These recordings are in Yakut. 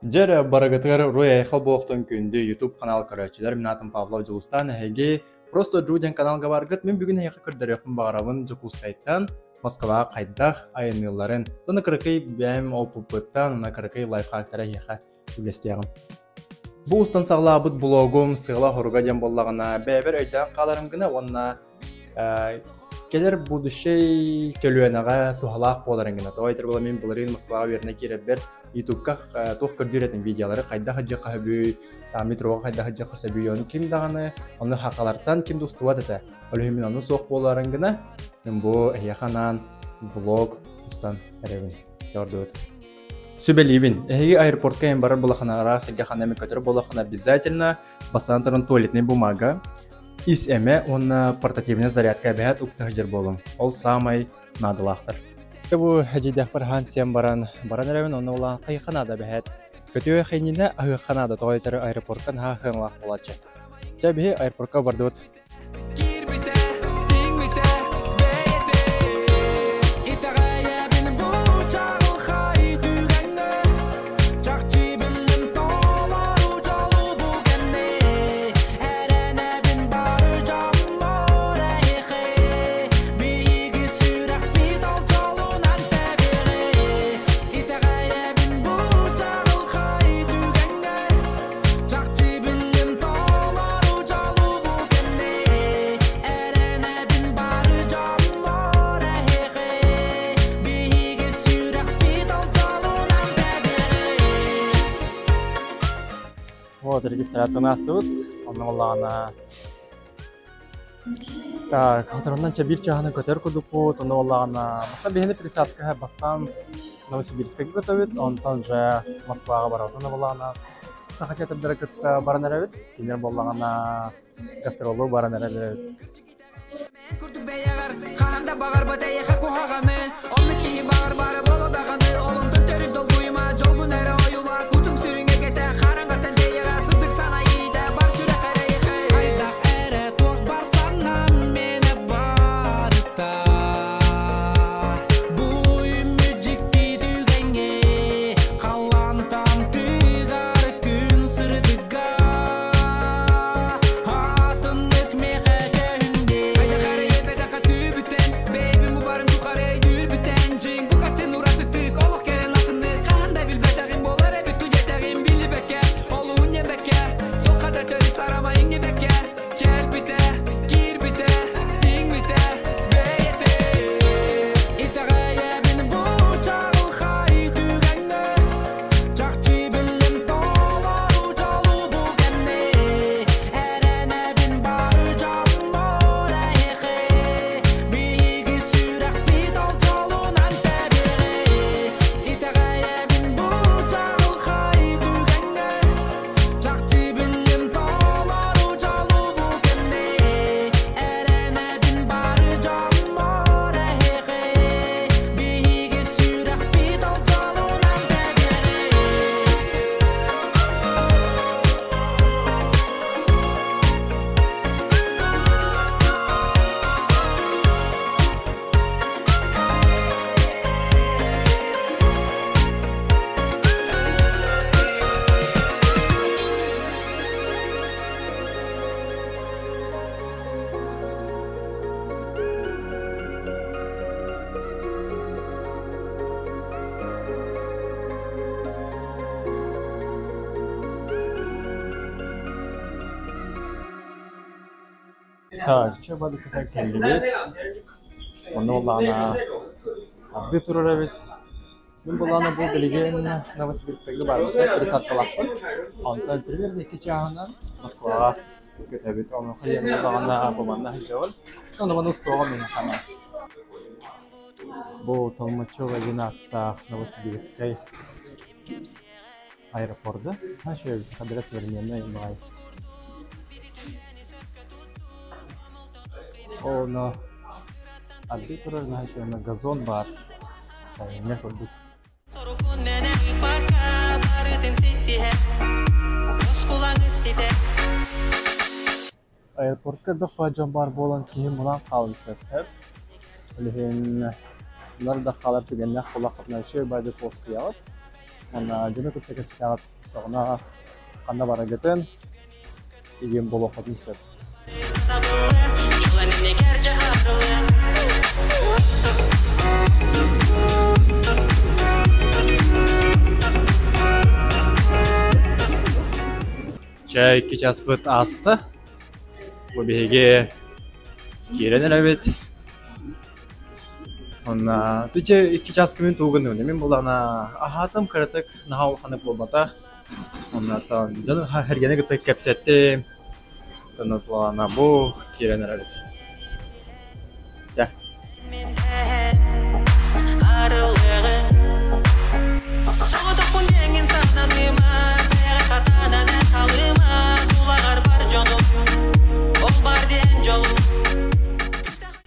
Дьэ эрэ, барыгытыгар Уруй-айхал буолуохтун күндү YouTube канал көрөөччүлэр, мин аатым Павлов Дьулустаан, эһиги Просто Drew диэн каналга баргыт, мин бүгүн эһиэхэ көрдөрүөхпүн баҕарабын Дьокуускайтан Москваҕа хайдах айанныылларын, уонна кыракый бэйэм опыппыттан, уонна кыракый лайфхактары эһиэхэ үллэстиэҕим. Бу устан саҕалаабыт блогум сыала-соруга диэн буоллаҕына, бэйэбэр өйдөөн хааларым гына уонна кэлэр будущай көлүөнэҕэ туһалаах буоларын гына. Тоҕо этэр буола мин былырыын Москваҕа үөрэнэ киирэрбэр Ютубка туох көрдүүр этим видеолары хайдах ыдьыахха сөбүй, метроҕа хайдах ыдьыахха сөбүй, ону ким даҕаны ону хахалартан ким да устубат этэ. Ол иһин мин ону суох буоларын гына мин бу эһиэхэ анаан влог устан эрэбин. Чордубут. Сүбэлиибин. Эһиги аэропортка эн барар булахана араас сиргэ ханна эмэ көтөр буолахына обязательно бастаан туран туалетная бумага, ис эмэ уонна портативная зарядка эбэһээт укта сылдьар буолуҥ. Ол саамай наадалаахтар. Бу эдьиийдээхпэр аһаан сиэн баран, баран эрэбин, онно улахан хайыахха наада эбэһээт. Көтүөх иннинэ аһыахха наада, тоҕо этэр аэропортка наһаа сыаналаах буолааччы. Чэ, биһи аэропортка бардыбыт. Киирбитэ, иҥмитэ бэйэтэ Итэҕэйэбин бу чаҕылхай түгэҥҥэ Чахчы биллим толору дьолу бу кэмҥэ Эрэнэбин бары дьоммор эһиэхэ Биһиги сүрэхпит ол дьолунан тэбиэҕэ Итэҕэйэбин бу чаҕылхай түгэҥҥэ Чахчы биллим толору дьолу бу кэмҥэ Эрэнэбин бары дьоммор эһиэхэ Биһиги сүрэхпит ол дьолунан тэбиэҕэ Вот регистрацияны астыбыт. Онно буоллаҕына так, отороннон чэ биир чаһынан көтөр курдукпут. Онно буоллаҕына бастаан биһини пересадкаһа бастаан Новосибирскайга көтөбүт, онтон же Москваҕа барабыт. Онно буоллаҕына Саха театрдара кытта баран эрэбит. Кинилэр буоллаҕына гастроллуу баран эрэллэр эбит. Курдук бэйэҕэр хаһан да баҕарбат эйиэхэ куһаҕаны Оннук киһи баҕар баара буолуо даҕаны Олонтон төрүт долгуйума дьолгун эрэ ойуулаа Кутуҥ сүрүҥ эгэтэ хараҥаттан тэйэҕэ Сырдык санаа иитэ бар сүрэх эрэйэхэ Хайдах эрэ туох бар санаам миэнэ барыта Бу үүммүт дьикти түгэҥҥэ Халлаантан тыгар күн сырдыга Атыннык миэхэ көһүннэ Хайдах эрэ иэпэтэххэ түүбүтэн Бэйэбин бу барым тухары өйдүүрбүтэн Дьиҥ букатын уратытык олох кэлэн атыннык Хаһан да билбэтэҕим буолар эбит туйэтэҕим Биллибэккэ, олуһун диэбэккэ Туохха да төрүт сарамай иҥнибэккэ Кэлбитэ, киирбитэ, иҥмитэ бэйэтэ Итэҕэйэбин бу чаҕылхай түгэҥҥэ Чахчы биллим толору дьолу бу кэмҥэ Эрэнэбин бары дьоммор эһиэхэ Биһиги сүрэхпит ол дьолунан тэбиэҕэ Итэҕэйэбин бу чаҕылхай түгэҥҥэ Чахчы биллим толору дьолу бу кэмҥэ Эрэнэбин бары дьоммор эһиэхэ Биһиги сүрэхпит ол дьолунан тэбиэҕэ Так, чэ барытыгар кэллибит. Онно буоллаҕына ардыы турар эбит. Мин буоллаҕына бу билигин Новосибирскайга барбыт пересадкалаахпын. Онтон примерно икки чааһынан Москваҕа көтөбүт. Онуоха диэн буоллаҕына бу манна сылдьабын. Ону маны устуоҕум мин хана. Бу Толмачева диэн ааттаах Новосибирскай аэропорда. Вообще хадра современный баҕайы. Оно ардыы турар наһаа газон баар сайыҥҥа курдук. Сорукун мэнэ ыппакка барытын ситтиһэ Оскулаҥы ситэ Аэропортка элбэх баай дьон баар буолан киһи мунан хаалан сөп. Ол иһин улар да хаалар түгэннээх буоллаххытына үчүгэй баайдык уоскуйаҕыт. Уонна дьону кытта кэпсэтэҕит тоҕуна ханна бараргытын игин буолуоххутун сөп. Чэ, икки часпыт ааста. Бу биһиги киирэн эрэбит. Онно ити икки чааска мин тугу гынныбын мин булана аһаатым кыратык наһаа улаханнык буолбатах. Оннооттон дьон эргэни кытта кэпсэттим. Онно бу киирэн эрэбит. Дьэ.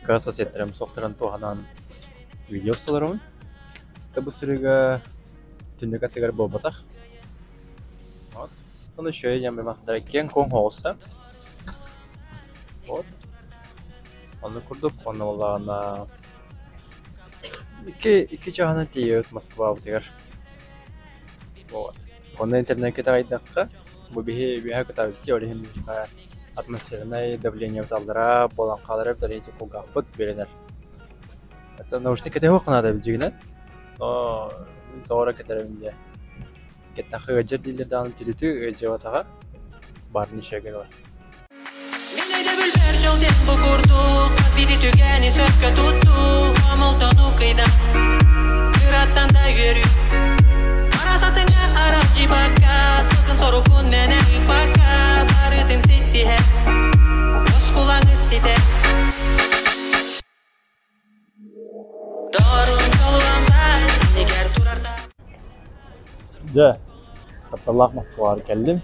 Кыра соседтарым суохтарын туһанан видео усталарым. Бу сырыыга түннүк аттыгар буолбатах. Вот. Ону үчүгэй диэн бымахтара киэҥ-куоҥ оҕуста. Вот. Оннук курдук онно буоллаҕына икки икки чааһынан тиийэбит Москвабытыгар. Вот. Онно интернеккэ таҕайдахха бу биһи үөһэ кытаабыт ол иһин биһиэхэ атмосфернай давлениебыт аллараа буолан хаалар эбит, ол иһин кулгаахпыт бүөлэнэр. Это наушник кэтэһиэх наада эбит дьиҥинэн. Но мин тоҕо эрэ кэтэрэбин дии. Кэттэххэ ыалдьар дииллэр даҕаны түтүтү ыалдьыбатаҕа баарын үчүгэй ылар. Мин өйдөбүлбэр дьол диэн бу курдук Бири түгэни сөпкө туттуу Хомолтону кыйда Кыраттан да үөрүү Арасатыҥа аралдьыйбакка Сылгын сорукун мэнэ ыыппакка Барытын ситтиһэр Оскулаҥы ситэр Дорун толуамсай Иннигэр турарда Дьэ, тапталлаах Москваҕа кэллим.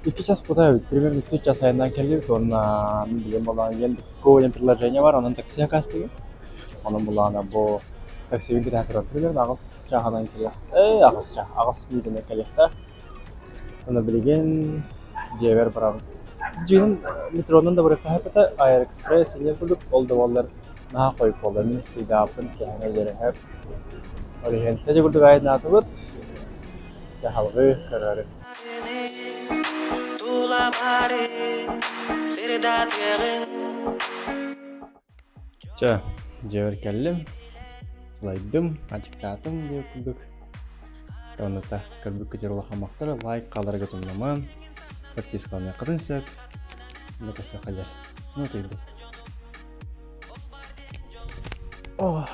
Икки час пута эбит, примерно 3 час айаннаан кэллибит уонна мин билим буоллаҕына Яндекс.Го диэн приложение бар, онон такси заказтыыбын. Онон буоллаҕына бу таксибын кэтэһэ турар примерно аҕыс чааһынан кэлиэх ээ аҕыс чаас, аҕыс мүнүүтэнэн кэлиэхтээх. Уонна билигин дьиэбэр барабын. Дьиҥин метронан да барыахха сөп этэ, Аэроэкспресс инньэ курдук, ол да буоллар наһаа хойут буолла, мин успейдаабыппын кэһэҥэ дьэрэһэп. Ол иһин ити курдук айаннаатыбыт, дьэ салҕыы көрөөрү. Чэ, дьиэбэр кэллим, сылайдым, аччыктаатым диэх курдук. Оннута көрбүккүтүгэр улахан махтал, лайк хааларга тумнумаҥ, подпискаланыаххытын сөп. Онно көрсүөххэ диэри. Ну, утуйдум. Ох.